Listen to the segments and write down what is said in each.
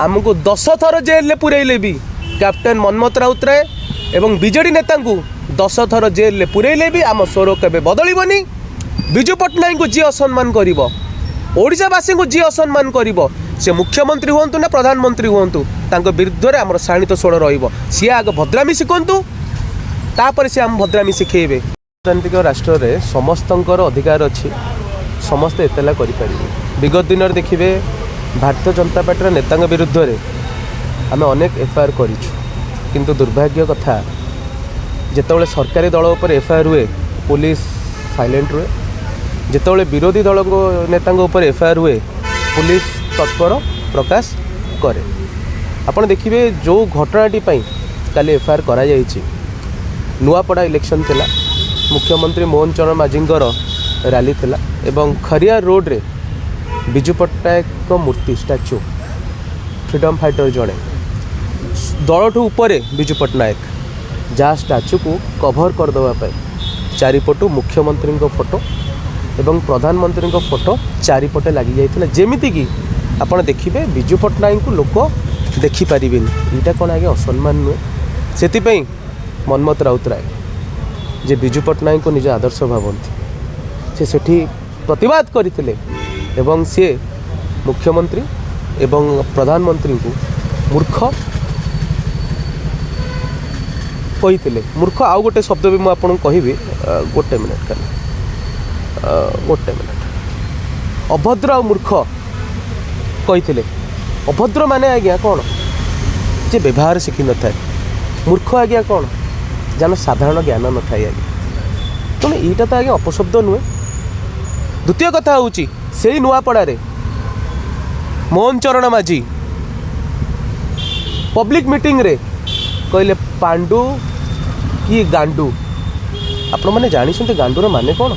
ଆମକୁ 10 ଥର ଜେଲରେ ପୁରେଇଲେ ବି, କ୍ୟାପ୍ଟେନ୍ ମନ୍ମଥ ରାଉତରାୟ ଏବଂ ବିଜେଡ଼ି ନେତାଙ୍କୁ 10 ଥର ଜେଲରେ ପୁରେଇଲେ ବି ଆମ ସ୍ୱର କେବେ ବଦଳିବନି। ବିଜୁ ପଟ୍ଟନାୟକଙ୍କୁ ଯିଏ ଅସମ୍ମାନ କରିବ, ଓଡ଼ିଶାବାସୀଙ୍କୁ ଯିଏ ଅସମ୍ମାନ କରିବ, ସେ ମୁଖ୍ୟମନ୍ତ୍ରୀ ହୁଅନ୍ତୁ ନା ପ୍ରଧାନମନ୍ତ୍ରୀ ହୁଅନ୍ତୁ, ତାଙ୍କ ବିରୁଦ୍ଧରେ ଆମର ଶାଣିତ ସ୍ୱର ରହିବ। ସିଏ ଆଗ ଭଦ୍ରାମି ଶିଖନ୍ତୁ, ତାପରେ ସେ ଆମ ଭଦ୍ରାମି ଶିଖେଇବେ। ଗଣତାନ୍ତ୍ରିକ ରାଷ୍ଟ୍ରରେ ସମସ୍ତଙ୍କର ଅଧିକାର ଅଛି, ସମସ୍ତେ ଏତଲା କରିପାରିବେ। ବିଗତ ଦିନରେ ଦେଖିବେ, ଭାରତୀୟ ଜନତା ପାର୍ଟିର ନେତାଙ୍କ ବିରୁଦ୍ଧରେ ଆମେ ଅନେକ ଏଫଆଇଆର୍ କରିଛୁ। କିନ୍ତୁ ଦୁର୍ଭାଗ୍ୟ କଥା, ଯେତେବେଳେ ସରକାରୀ ଦଳ ଉପରେ ଏଫଆଇଆର୍ ହୁଏ, ପୋଲିସ ସାଇଲେଣ୍ଟ ରୁହେ। ଯେତେବେଳେ ବିରୋଧୀ ଦଳଙ୍କ ନେତାଙ୍କ ଉପରେ ଏଫଆଇଆର୍ ହୁଏ, ପୋଲିସ ତତ୍ପର ପ୍ରକାଶ କରେ। ଆପଣ ଦେଖିବେ, ଯେଉଁ ଘଟଣାଟି ପାଇଁ କାଲି ଏଫଆଇଆର୍ କରାଯାଇଛି, ନୂଆପଡ଼ା ଇଲେକ୍ସନ୍ ଥିଲା, ମୁଖ୍ୟମନ୍ତ୍ରୀ ମୋହନ ଚରଣ ମାଝୀଙ୍କର ରାଲି ଥିଲା ଏବଂ ଖରିଆର ରୋଡ଼ରେ ବିଜୁ ପଟ୍ଟନାୟକଙ୍କ ମୂର୍ତ୍ତି, ଷ୍ଟାଚ୍ୟୁ, ଫ୍ରିଡ଼ମ୍ ଫାଇଟର ଜଣେ, ଦଳଠୁ ଉପରେ ବିଜୁ ପଟ୍ଟନାୟକ, ଯାହା ଷ୍ଟାଚ୍ୟୁକୁ କଭର୍ କରିଦେବା ପାଇଁ ଚାରିପଟୁ ମୁଖ୍ୟମନ୍ତ୍ରୀଙ୍କ ଫଟୋ ଏବଂ ପ୍ରଧାନମନ୍ତ୍ରୀଙ୍କ ଫଟୋ ଚାରିପଟେ ଲାଗିଯାଇଥିଲା, ଯେମିତିକି ଆପଣ ଦେଖିବେ ବିଜୁ ପଟ୍ଟନାୟକଙ୍କୁ ଲୋକ ଦେଖିପାରିବେନି। ଏଇଟା କ'ଣ ଆଜ୍ଞା ଅସମ୍ମାନ ନୁହେଁ? ସେଥିପାଇଁ ମନ୍ମଥ ରାଉତରାୟ, ଯେ ବିଜୁ ପଟ୍ଟନାୟକଙ୍କୁ ନିଜ ଆଦର୍ଶ ଭାବନ୍ତି, ସେ ସେଠି ପ୍ରତିବାଦ କରିଥିଲେ ଏବଂ ସିଏ ମୁଖ୍ୟମନ୍ତ୍ରୀ ଏବଂ ପ୍ରଧାନମନ୍ତ୍ରୀଙ୍କୁ ମୂର୍ଖ କହିଥିଲେ। ମୂର୍ଖ, ଆଉ ଗୋଟେ ଶବ୍ଦ ବି ମୁଁ ଆପଣଙ୍କୁ କହିବି। ଗୋଟେ ମିନିଟ୍ ଖାଲି, ଗୋଟେ ମିନିଟ୍। ଅଭଦ୍ର ଆଉ ମୂର୍ଖ କହିଥିଲେ। ଅଭଦ୍ର ମାନେ ଆଜ୍ଞା କ'ଣ? ଯେ ବ୍ୟବହାର ଶିଖିନଥାଏ। ମୂର୍ଖ ଆଜ୍ଞା କ'ଣ? ଯାହାର ସାଧାରଣ ଜ୍ଞାନ ନଥାଏ ଆଜ୍ଞା। ତେଣୁ ଏଇଟା ତ ଆଜ୍ଞା ଅପଶବ୍ଦ ନୁହେଁ। ଦ୍ୱିତୀୟ କଥା ହେଉଛି, ସେଇ ନୂଆପଡ଼ାରେ ମୋହନ ଚରଣ ମାଝୀ ପବ୍ଲିକ୍ ମିଟିଂରେ କହିଲେ, "ପାଣ୍ଡୁ କି ଗାଣ୍ଡୁ?" ଆପଣମାନେ ଜାଣିଛନ୍ତି ଗାଣ୍ଡୁର ମାନେ କ'ଣ?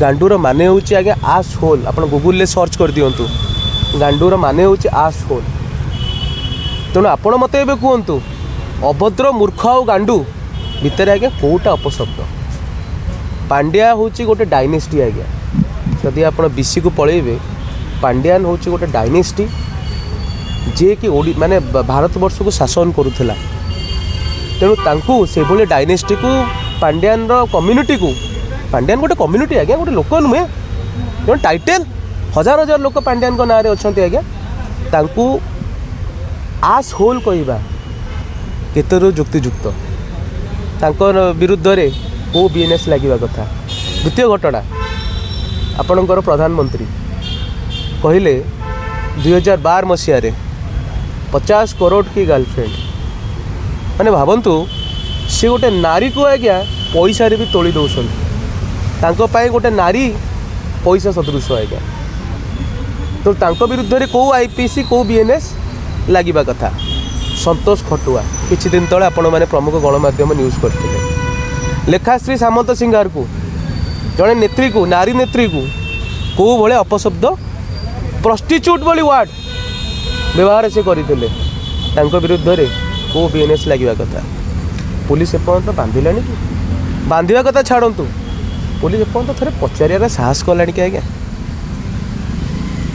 ଗାଣ୍ଡୁର ମାନେ ହେଉଛି ଆଜ୍ଞା ଆସ୍ ହୋଲ୍। ଆପଣ ଗୁଗୁଲରେ ସର୍ଚ୍ଚ କରିଦିଅନ୍ତୁ, ଗାଣ୍ଡୁର ମାନେ ହେଉଛି ଆସ୍ ହୋଲ୍। ତେଣୁ ଆପଣ ମୋତେ ଏବେ କୁହନ୍ତୁ, ଅଭଦ୍ର, ମୂର୍ଖ ଆଉ ଗାଣ୍ଡୁ ଭିତରେ ଆଜ୍ଞା କେଉଁଟା ଅପଶବ୍ଦ? ପାଣ୍ଡିଆ ହେଉଛି ଗୋଟେ ଡାଇନେଷ୍ଟି ଆଜ୍ଞା। ଯଦି ଆପଣ ବିସିକୁ ପଳେଇବେ, ପାଣ୍ଡିଆନ ହେଉଛି ଗୋଟେ ଡାଇନେଷ୍ଟି, ଯିଏକି ମାନେ ଭାରତବର୍ଷକୁ ଶାସନ କରୁଥିଲା। ତେଣୁ ତାଙ୍କୁ ସେଭଳି ଡାଇନେଷ୍ଟିକୁ, ପାଣ୍ଡିଆନର କମ୍ୟୁନିଟିକୁ, ପାଣ୍ଡିଆନ ଗୋଟେ କମ୍ୟୁନିଟି ଆଜ୍ଞା, ଗୋଟେ ଲୋକ ନୁହେଁ, ତେଣୁ ଟାଇଟେଲ୍, ହଜାର ହଜାର ଲୋକ ପାଣ୍ଡିଆନଙ୍କ ନାଁରେ ଅଛନ୍ତି ଆଜ୍ଞା, ତାଙ୍କୁ ଆସ୍ ହୋଲ୍ କହିବା କେତେରୁ ଯୁକ୍ତିଯୁକ୍ତ? ତାଙ୍କ ବିରୁଦ୍ଧରେ କେଉଁ ବିଏନ୍ଏସ୍ ଲାଗିବା କଥା? ଦ୍ୱିତୀୟ ଘଟଣା, ଆପଣଙ୍କର ପ୍ରଧାନମନ୍ତ୍ରୀ କହିଲେ 2012 ମସିହାରେ, "50 କରୋଡ଼ କି ଗାର୍ଲଫ୍ରେଣ୍ଡ?" ମାନେ ଭାବନ୍ତୁ, ସେ ଗୋଟେ ନାରୀକୁ ଆଜ୍ଞା ପଇସାରେ ବି ତୋଳି ଦେଉଛନ୍ତି। ତାଙ୍କ ପାଇଁ ଗୋଟେ ନାରୀ ପଇସା ସଦୃଶ ଆଜ୍ଞା। ତ ତାଙ୍କ ବିରୁଦ୍ଧରେ କେଉଁ ଆଇପିସି, କେଉଁ ବିଏନ୍ଏସ୍ ଲାଗିବା କଥା? ସନ୍ତୋଷ ଖଟୁଆ, କିଛି ଦିନ ତଳେ ଆପଣମାନେ ପ୍ରମୁଖ ଗଣମାଧ୍ୟମ ନ୍ୟୁଜ୍ କରିଥିଲେ, ଲେଖାଶ୍ରୀ ସାମନ୍ତ ସିଂହାରକୁ, ଜଣେ ନେତ୍ରୀକୁ, ନାରୀ ନେତ୍ରୀକୁ କେଉଁ ଭଳିଆ ଅପଶବ୍ଦ, ପ୍ରଷ୍ଟିଚ୍ୟୁଟ୍ ଭଳି ୱାର୍ଡ଼ ବ୍ୟବହାର ସେ କରିଥିଲେ, ତାଙ୍କ ବିରୁଦ୍ଧରେ କେଉଁ ବିଏନ୍ଏସ୍ ଲାଗିବା କଥା? ପୋଲିସ ଏପର୍ଯ୍ୟନ୍ତ ବାନ୍ଧିଲାଣି କି? ବାନ୍ଧିବା କଥା ଛାଡ଼ନ୍ତୁ, ପୋଲିସ ଏପର୍ଯ୍ୟନ୍ତ ଥରେ ପଚାରିବାର ସାହସ କଲାଣି କି ଆଜ୍ଞା?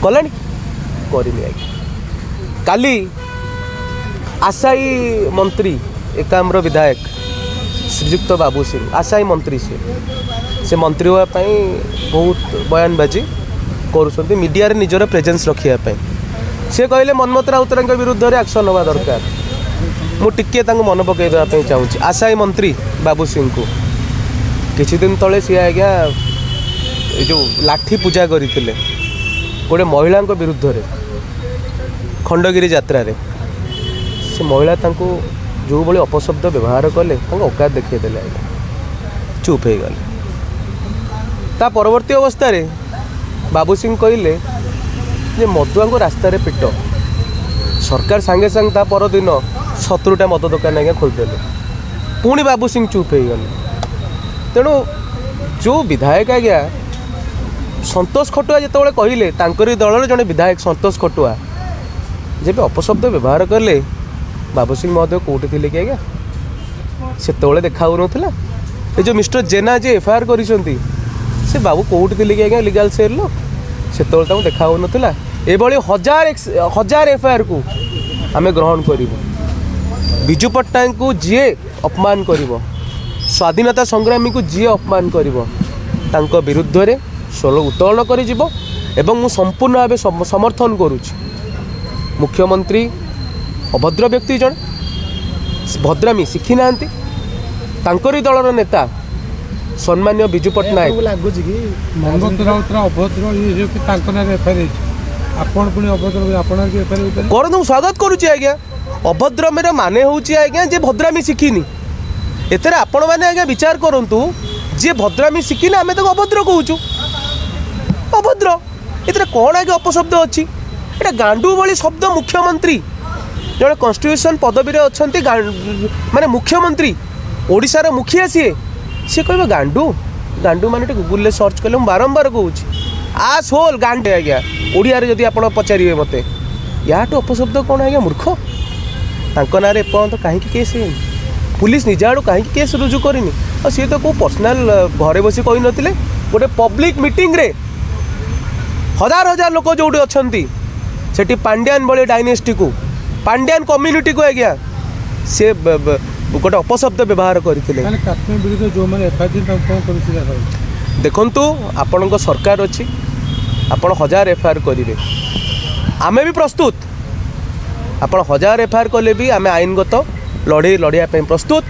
କଲାଣି? କରିନି ଆଜ୍ଞା। କାଲି ଆଶାୟୀ ମନ୍ତ୍ରୀ, ଏକାମ୍ର ବିଧାୟକ ଶ୍ରୀଯୁକ୍ତ ବାବୁ ସିଂ, ଆଶାୟୀ ମନ୍ତ୍ରୀ ସିଏ, ସେ ମନ୍ତ୍ରୀ ହେବା ପାଇଁ ବହୁତ ବୟାନବାଜି କରୁଛନ୍ତି, ମିଡ଼ିଆରେ ନିଜର ପ୍ରେଜେନ୍ସ ରଖିବା ପାଇଁ। ସେ କହିଲେ, ମନ୍ମଥ ରାଉତରାୟଙ୍କ ବିରୁଦ୍ଧରେ ଆକ୍ସନ୍ ହେବା ଦରକାର। ମୁଁ ଟିକିଏ ତାଙ୍କୁ ମନେ ପକାଇ ଦେବା ପାଇଁ ଚାହୁଁଛି, ଆଶାୟୀ ମନ୍ତ୍ରୀ ବାବୁ ସିଂଙ୍କୁ। କିଛି ଦିନ ତଳେ ସିଏ ଆଜ୍ଞା ଏ ଯେଉଁ ଲାଠି ପୂଜା କରିଥିଲେ ଗୋଟେ ମହିଳାଙ୍କ ବିରୁଦ୍ଧରେ ଖଣ୍ଡଗିରି ଯାତ୍ରାରେ, ସେ ମହିଳା ତାଙ୍କୁ ଯେଉଁଭଳି ଅପଶବ୍ଦ ବ୍ୟବହାର କଲେ, ତାଙ୍କ ଔକାତ ଦେଖାଇଦେଲେ ଆଜ୍ଞା, ଚୁପ୍ ହେଇଗଲେ। ତା ପରବର୍ତ୍ତୀ ଅବସ୍ଥାରେ ବାବୁ ସିଂ କହିଲେ ଯେ ମଦୁଆଙ୍କୁ ରାସ୍ତାରେ ପିଟ। ସରକାର ସାଙ୍ଗେ ସାଙ୍ଗେ ତା ପରଦିନ 70ଟା ମଦ ଦୋକାନ ଆଜ୍ଞା ଖୋଲିଦେଲେ। ପୁଣି ବାବୁ ସିଂ ଚୁପ୍ ହେଇଗଲେ। ତେଣୁ ଯେଉଁ ବିଧାୟକ ଆଜ୍ଞା ସନ୍ତୋଷ ଖଟୁଆ ଯେତେବେଳେ କହିଲେ, ତାଙ୍କରି ଦଳର ଜଣେ ବିଧାୟକ ସନ୍ତୋଷ ଖଟୁଆ ଯେବେ ଅପଶବ୍ଦ ବ୍ୟବହାର କଲେ, ବାବୁ ସିଂ ମହୋଦୟ କେଉଁଠି ଥିଲେ କି ଆଜ୍ଞା? ସେତେବେଳେ ଦେଖା ହେଉନଥିଲା। ଏ ଯେଉଁ ମିଷ୍ଟର ଜେନା ଯିଏ ଏଫଆଇଆର୍ କରିଛନ୍ତି, ସେ ବାବୁ କେଉଁଠି ଥିଲେ କି ଆଜ୍ଞା? ଲିଗାଲ୍ ସେଲ୍ର ସେତେବେଳେ ତାଙ୍କୁ ଦେଖା ହେଉନଥିଲା। ଏଭଳି ହଜାର ହଜାର ଏଫଆଇଆର୍କୁ ଆମେ ଗ୍ରହଣ କରିବୁ। ବିଜୁ ପଟ୍ଟନାୟକଙ୍କୁ ଯିଏ ଅପମାନ କରିବ, ସ୍ୱାଧୀନତା ସଂଗ୍ରାମୀକୁ ଯିଏ ଅପମାନ କରିବ, ତାଙ୍କ ବିରୁଦ୍ଧରେ ସ୍ୱର ଉତ୍ତୋଳନ କରିଯିବ ଏବଂ ମୁଁ ସମ୍ପୂର୍ଣ୍ଣ ଭାବେ ସମର୍ଥନ କରୁଛି। ମୁଖ୍ୟମନ୍ତ୍ରୀ ଅଭଦ୍ର ବ୍ୟକ୍ତି ଜଣେ, ଭଦ୍ରାମୀ ଶିଖିନାହାନ୍ତି। ତାଙ୍କରି ଦଳର ନେତା ସମ୍ମାନୀୟ ବିଜୁ ପଟ୍ଟନାୟକ। ଆପଣଙ୍କୁ ଲାଗୁଛି କି ମନ୍ମଥ ରାଉତରା ଅଭଦ୍ର ଇଏ ହେଇକି ତାଙ୍କ ନାଁରେ ଏଫଆଇଆର ହେଇଛି, ଆପଣ ପୁଣି ଅଭଦ୍ର ବୋଲି ଆପଣ ବି ଏଫଆଇଆର ହେଇପାରିବେ? କରନ୍ତୁ, ମୁଁ ସ୍ୱାଗତ କରୁଛି ଆଜ୍ଞା। ଅଭଦ୍ରମୀର ମାନେ ହେଉଛି ଆଜ୍ଞା ଯେ ଭଦ୍ରାମୀ ଶିଖିନି। ଏଥିରେ ଆପଣମାନେ ଆଜ୍ଞା ବିଚାର କରନ୍ତୁ, ଯିଏ ଭଦ୍ରାମୀ ଶିଖିନି ଆମେ ତାକୁ ଅଭଦ୍ର କହୁଛୁ। ଅଭଦ୍ର, ଏଥିରେ କ'ଣ ଆଜ୍ଞା ଅପଶବ୍ଦ ଅଛି? ଏଇଟା ଗାଣ୍ଡୁ ଭଳି ଶବ୍ଦ। ମୁଖ୍ୟମନ୍ତ୍ରୀ ଜଣେ କନଷ୍ଟିଟ୍ୟୁସନ୍ ପଦବୀରେ ଅଛନ୍ତି, ମାନେ ମୁଖ୍ୟମନ୍ତ୍ରୀ, ଓଡ଼ିଶାର ମୁଖିଆ ସିଏ, ସିଏ କହିବ ଗାଣ୍ଡୁ। ଗାଣ୍ଡୁ ମାନେ ଟିକେ ଗୁଗୁଲରେ ସର୍ଚ୍ଚ କଲେ, ମୁଁ ବାରମ୍ବାର କହୁଛି, ଆସ୍ ହୋଲ୍ ଗାଣ୍ଡୁ ଆଜ୍ଞା। ଓଡ଼ିଆରେ ଯଦି ଆପଣ ପଚାରିବେ ମୋତେ, ୟାଠୁ ଅପଶବ୍ଦ କ'ଣ ଆଜ୍ଞା? ମୂର୍ଖ। ତାଙ୍କ ନାଁରେ ଏପର୍ଯ୍ୟନ୍ତ କାହିଁକି କେସ୍ ହେଇନି? ପୁଲିସ ନିଜ ଆଡ଼ୁ କାହିଁକି କେସ୍ ରୁଜୁ କରିନି? ଆଉ ସିଏ ତ କେଉଁ ପର୍ସନାଲ ଘରେ ବସି କହିନଥିଲେ, ଗୋଟେ ପବ୍ଲିକ୍ ମିଟିଂରେ ହଜାର ହଜାର ଲୋକ ଯେଉଁଠି ଅଛନ୍ତି ସେଠି ପାଣ୍ଡିଆନ ଭଳି ଡାଇନେଷ୍ଟିକୁ, ପାଣ୍ଡିଆନ କମ୍ୟୁନିଟିକୁ ଆଜ୍ଞା ସେ ଗୋଟେ ଅପଶବ୍ଦ ବ୍ୟବହାର କରିଥିଲେ। ତାହେଲେ କ୍ୟାପ୍ଟେନ୍ ବିରୁଦ୍ଧରେ ଯେଉଁମାନେ ଏଫଆଇଆର ଦେଇଛନ୍ତି ତାଙ୍କୁ କ'ଣ କରିଛି? ଦେଖନ୍ତୁ, ଆପଣଙ୍କ ସରକାର ଅଛି, ଆପଣ ହଜାର ଏଫଆଇଆର୍ କରିବେ, ଆମେ ବି ପ୍ରସ୍ତୁତ। ଆପଣ ହଜାର ଏଫଆଇଆର୍ କଲେ ବି ଆମେ ଆଇନଗତ ଲଢ଼େଇ ଲଢ଼ିବା ପାଇଁ ପ୍ରସ୍ତୁତ।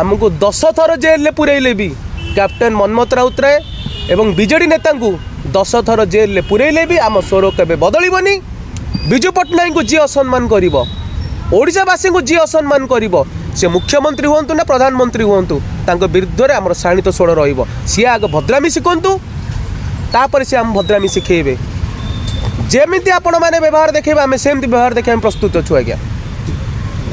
ଆମକୁ 10 ଥର ଜେଲରେ ପୁରେଇଲେ ବି, କ୍ୟାପ୍ଟେନ୍ ମନ୍ମଥ ରାଉତରାୟ ଏବଂ ବିଜେଡ଼ି ନେତାଙ୍କୁ 10 ଥର ଜେଲରେ ପୁରେଇଲେ ବି ଆମ ସ୍ୱର କେବେ ବଦଳିବନି। ବିଜୁ ପଟ୍ଟନାୟକଙ୍କୁ ଯିଏ ଅସମ୍ମାନ କରିବ, ଓଡ଼ିଶାବାସୀଙ୍କୁ ଯିଏ ଅସମ୍ମାନ କରିବ, ସେ ମୁଖ୍ୟମନ୍ତ୍ରୀ ହୁଅନ୍ତୁ ନା ପ୍ରଧାନମନ୍ତ୍ରୀ ହୁଅନ୍ତୁ, ତାଙ୍କ ବିରୁଦ୍ଧରେ ଆମର ଶାଣିତ ସ୍ୱର ରହିବ। ସିଏ ଆଗ ଭଦ୍ରାମୀ ଶିଖନ୍ତୁ, ତାପରେ ସେ ଆମ ଭଦ୍ରାମୀ ଶିଖେଇବେ। ଯେମିତି ଆପଣମାନେ ବ୍ୟବହାର ଦେଖେଇବେ, ଆମେ ସେମିତି ବ୍ୟବହାର ଦେଖେଇବା ପାଇଁ ପ୍ରସ୍ତୁତ ଅଛୁ ଆଜ୍ଞା।